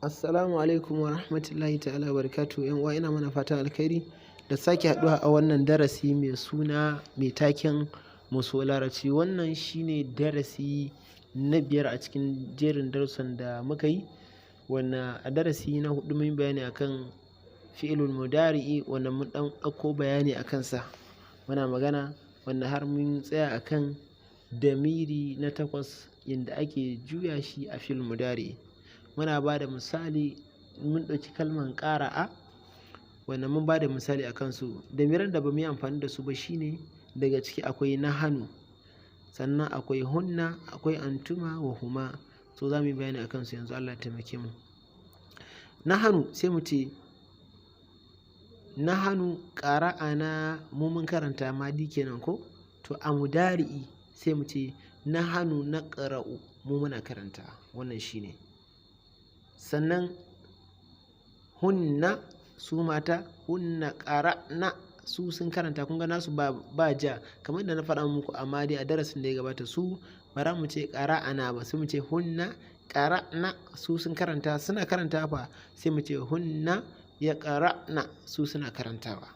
Assalamu alaikum wa rahmatullahi ta'ala wa barakatuhu. ‘Yan uwa, ina mana fatan alkhairi da sake haɗuwa a wannan darasi mai suna mai taken "Mu so Larabci". Wannan shine darasi na biyar a cikin jerin darussan da muka yi, wanda a darasi na huɗu mun yi bayani akan fi'ilul mudari'i, wanda mun ɗan ɗauko bayani a kansa. Muna magana wanda har mun tsaya akan damiri na takwas, yanda ake juya shi a fi'il mudari'i. Muna ba da misali, mun ɗauki kalman ƙara'a, wanda mun ba da misali a kansu. Damiran da ba mu yi amfani da su ba shine daga ciki akwai nahanu, sannan akwai hunna, akwai antuma wa huma. So za mu yi bayani a kansu yanzu, Allah ya taimake mu. Nahanu, sai mu ce nahanu qara'ana, mu mun karanta, madi kenan ko? To, a mudari'i sai mu ce nahanu naqra'u, mu muna karanta. Wannan shine. Sannan hunna, su mata, hunna qara'na, su sun karanta. Kun ga nasu ba ja, kamar da na faɗa muku amma dai a darasin da ya gabata, su ba za mu ce qara'ana ba, sai mu ce hunna qara'na, su sun karanta. Suna karanta fa, sai mu ce hunna ya qara'na, su suna karantawa.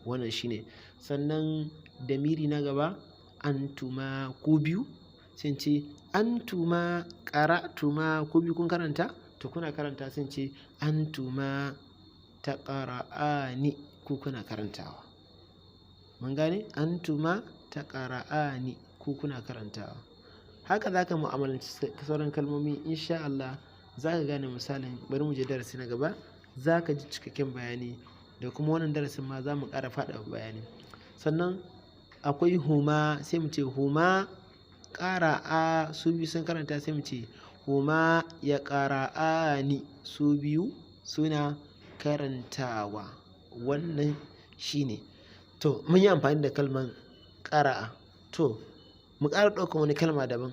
Wannan shine. Sannan damiri na gaba, antuma, ku biyu, sai ce antuma qara'tuma, ku biyu kun karanta. To, kuna karanta, sai ce antuma taqra'ani, ku kuna karantawa. Mun gane? Antuma taqra'ani, ku kuna karantawa. Haka za ka mu'amalanci sauran kalmomi, insha Allah za ka gane misalin. Bari mu je darasi na gaba, za ka ji cikakken bayani, da kuma wannan darasin ma za mu ƙara faɗaɗa bayani. Sannan akwai huma, sai mu ce huma ƙara'a, su biyu sun karanta, sai mu ce huma ya ƙara'ani, su biyu suna karantawa. Wannan shine. To, mun yi amfani da kalman ƙara'a. To, mu ƙara ɗaukan wani kalma daban.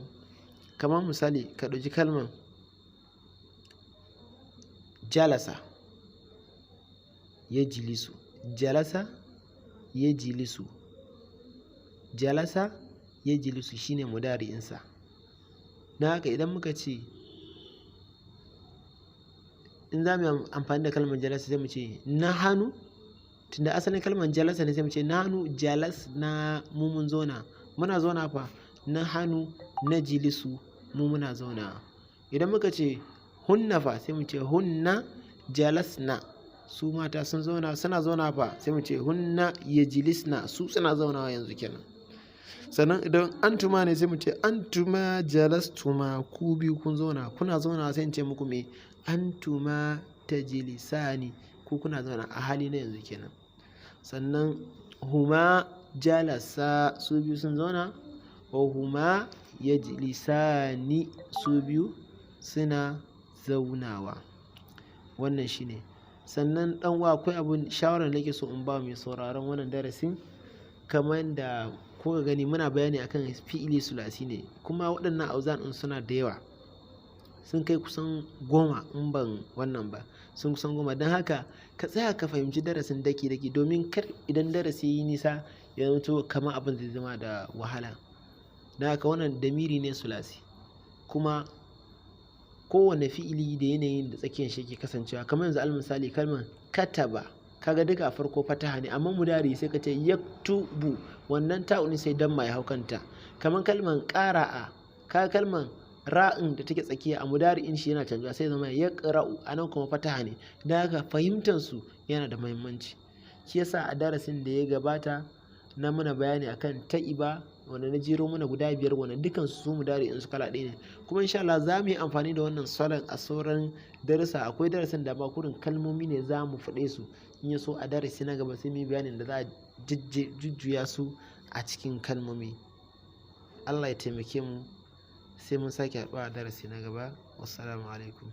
Kamar misali, ka ɗauki kalman jalasa yajlisu, jalasa yajlisu, jalasa yajlisu shine mudari'insa. Don haka idan muka ce, in za mu yi amfani da kalmar jalasa, sai mu ce nahanu, tunda asalin kalmar jalasa ne, sai mu ce nahanu jalasna, mu mun zauna. Muna zauna fa, nahanu najlisu, mu muna zauna. Idan muka ce hunna fa, sai mu ce hunna jalasna, su mata sun zauna. Suna zauna fa, sai mu ce hunna yajlisna, su suna zaunawa yanzu kenan. Sannan idan antuma ne, sai mu ce antuma jalastuma, ku biyu kun zauna. Kuna zauna, sai in ce muku me? Antuma tajlisani, ku kuna zauna a hali na yanzu kenan. Sannan huma jalasa, su biyu sun zauna, wa huma yajlisani, su biyu suna zaunawa. Wannan shine. Sannan ɗan uwa, akwai abun shawarar da nake so in ba mai sauraron wannan darasin. Kamar da kuka gani, muna bayani akan fi'ili sulasi ne, kuma waɗannan auzan ɗin suna da yawa, sun kai kusan 10, in ban wannan ba sun kusan 10. Don haka ka tsaya ka fahimci darasin daki daki, domin kar idan darasi yi nisa ya zamto kamar abin zai zama da wahala. Don haka wannan damiri ne sulasi, kuma kowane fi'ili da yanayin da tsakiyar shi yake kasancewa. Kamar yanzu al misali kalmar kataba, kaga duka a farko fataha ne, amma mudari sai ka ce yaktubu, wannan ta'un sai damma ya hau kanta. Kamar kalmar qara'a, kaga kalmar ra'in da take tsakiya, a mudari'in shi yana canjuwa, sai zama yaqra'u, anan kuma fataha ne. Don haka fahimtar su yana da muhimmanci. Shi yasa a darasin da ya gabata na muna bayani akan ta'iba, wanda na jero mana guda biyar, wanda dukan su mudari'in su kala ɗaya ne. Kuma insha Allah za mu yi amfani da wannan salon a sauran darussa. Akwai darasin da ma kurin kalmomi ne za mu faɗe su, in ya so a darasi na gaba sai mu yi bayanin da za a jujjuya su a cikin kalmomi. Allah ya taimake mu, sai mun sake haɗuwa a darasi na gaba. Wassalamu alaikum.